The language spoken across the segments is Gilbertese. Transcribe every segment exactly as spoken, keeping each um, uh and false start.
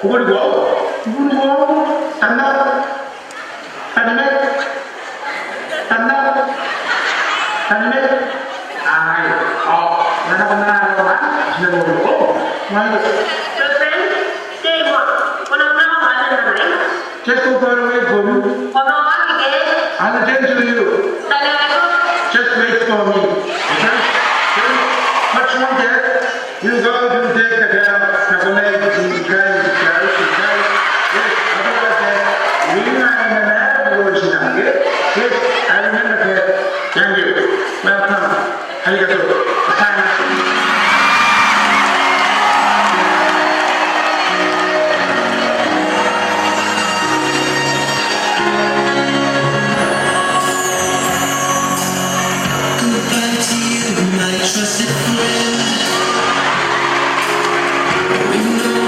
Ko boni koaua? Ko boni koaua? Tanna. Tanna. Tanna. Tanna. Ai. Ao ngkana ko na nako ma, ti na nako. Mai. Just go far away from me. I'll attend to you. Just wait for me. Okay? Much more there. You go to take the girl, the woman, the guy, the girl, the guy. Yes, otherwise, uh, we are in a marriage relationship, okay? Yes, I remember that. Thank you. Welcome. Arigato. Bye. Goodbye to you, my trusted friend. We know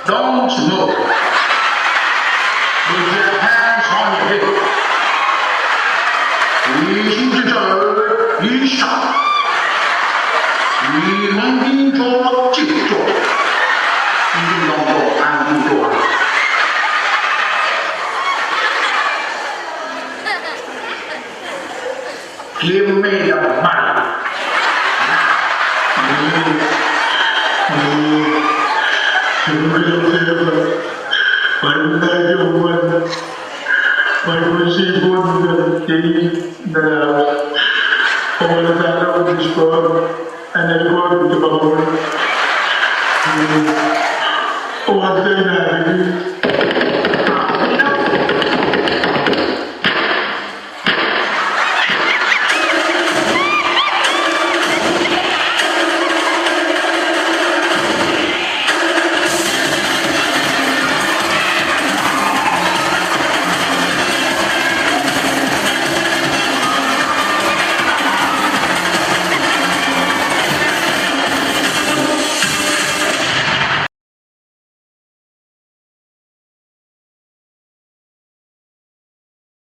Don't move. With your hands on your hip. Listen to the, listen. Listen to the, listen. Give me the money.